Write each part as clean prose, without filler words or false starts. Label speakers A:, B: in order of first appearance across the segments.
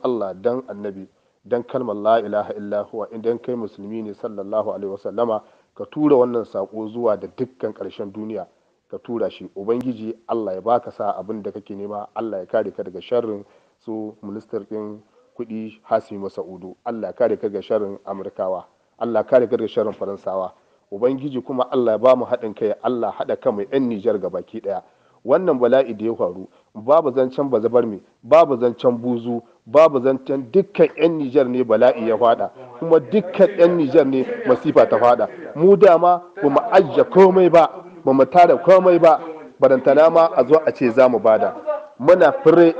A: Allah, dan annabi, dan kalmar la ilaha illa huwa, idan kai musulmi ne sallallahu alaihi wasallama, ka tura wannan sako zuwa da dukkan ƙarshen duniya, ka tura shi. Ubangiji Allah ya baka sa abin da kake nema, Allah ya kare ka daga sharrin su ministar ɗin kuɗi Hasimi Masa'udu, Allah ya kare ka daga sharrin Amurkawa, Allah ya kare ka daga sharrin Faransawa. Ubangiji kuma Allah ya ba mu haɗin kai, Allah haɗa kan mu 'yan Nijar gabaki ɗaya. Wannan bala'i da ya faru, babu zancen bazabarmi, babu zancen buzu, babu zancen dukkan 'yan Nijar ne bala'i ya faɗa, kuma dukkan 'yan Nijar ne masifa ta faɗa. Mu dama ba mu ajiye komai ba, ba mu tara komai ba, barantana ma a zo a ce za mu bada. Muna fure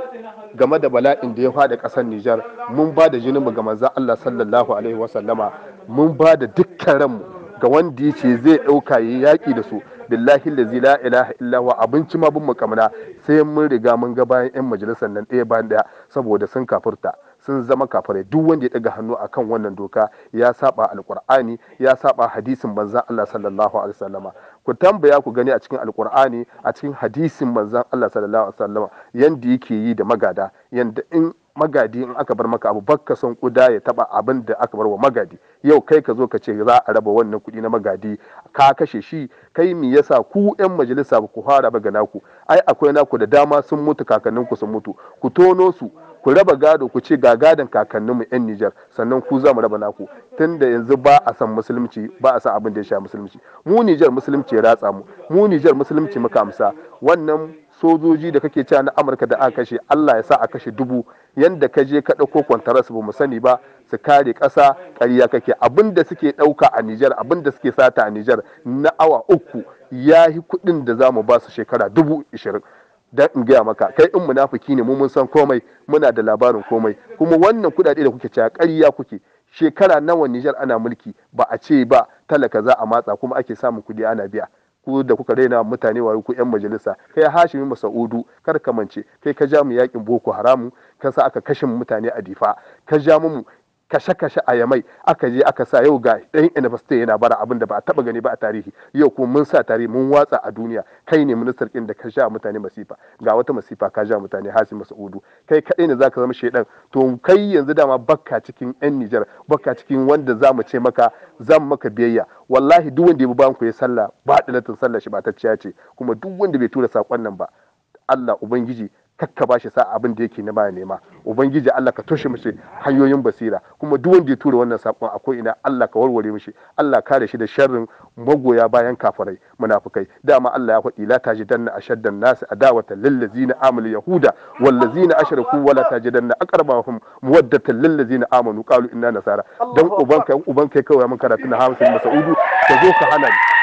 A: game da bala'in da ya faɗa ƙasar Nijar. Mun ba da jininmu ga manzon Allah sallallahu alaihi wasallama, mun ba da dukkan ranmu ga wanda ya ce zai ɗauka ya yaƙi da su. Billahi lazi la ilaha illa huwa, abinci ma bin mu kamna sai mun riga mun ga bayan 'yan majalisar nan ɗaya bayan ɗaya, saboda sun kafurta, sun zama kafirai. Duk wanda ya ɗaga hannu akan wannan doka ya saba alƙur'ani, ya saba hadisin manzon Allah sallallahu alaihi wasallama. Ku tambaya ku gani a cikin alƙur'ani, a cikin hadisin manzon Allah sallallahu alaihi wasallama, yanda yake yi da magada, yanda in magadi in aka bar maka abu bakka son kuda ya taba abin da aka bar wa magadi. Yau kai ka zo ka ce za a raba wannan kuɗi na magadi, ka kashe shi. Kai me yasa ku yan majalisa ba ku fara ba ga naku? Ai akwai naku da dama sun mutu, kakanninku sun mutu. Ku tono su, ku raba gado, ku ce ga gadon kakanninmu yan Nijar, sannan ku za mu raba naku. Tunda yanzu ba a san musulunci, ba a san abin da ya sha musulunci. Mu Nijar musulunci ya ratsa mu, mu Nijar musulunci muka amsa. Wannan sojoji da kake cewa na Amurka da aka kashe, Allah ya sa a kashe 1000. Yanda ka je ka ɗauko kwantaras ba mu sani ba, su kare ƙasa, ƙarya kake. Abin da suke ɗauka a Nijar, abin da suke sata a Nijar na awa 3 ya yi kuɗin da za mu ba su shekara 20,000. Dan in gaya maka, kai in munafiki ne, mu mun san komai, muna da labarin komai. Kuma wannan kuɗaɗe da kuke cewa ƙarya kuke. Shekara nawa Nijar ana mulki ba a ce ba talaka za a matsa, kuma ake samun kuɗi ana biya. Ku da kuka raina mutane wayo, ku 'yan majalisa. Kai Hashimi Masa'udu, kar ka mance kai ka ja mu yakin Boko Haramu, ka sa aka kashe mutane a Difa, ka ja mu kashe-kashe a Yamai, aka je aka sa yau ga ɗan university yana bara abin da ba a taɓa gani ba a tarihi. Yau kuma mun sa tarihi, mun watsa a duniya. Kai ne ministar ɗin da ka sha mutane masifa, ga wata masifa ka ja mutane. Hashimi Masa'udu, kai kaɗai ne zaka zama shaidan. To kai yanzu dama bakka cikin 'yan Nijar, bakka cikin wanda za mu ce maka zan maka biyayya. Wallahi duk wanda ya bi bayan ku ya sallah ba dalatin sallah shi ba ta ciya ce. Kuma duk wanda bai tura sakon nan ba, Allah ubangiji kakka bashi sa abin da yake nema ya nema. Ubangiji Allah ka toshe mishi hanyoyin basira. Kuma duk wanda ya tura wannan sakon a ko ina, Allah ka warware mishi, Allah kare shi da sharrin magoya bayan kafirai munafikai. Dama Allah ya faɗi la tajidanna ashaddan nas adawatan lil ladzina amanu yahuda wal ladzina ashraku wala tajidanna aqrabahum muwaddatan lil ladzina amanu qalu inna nasara. Dan ubanka ubanka kawai mun karatu na Hamisu Masa'udu, ka zo ka hana ni.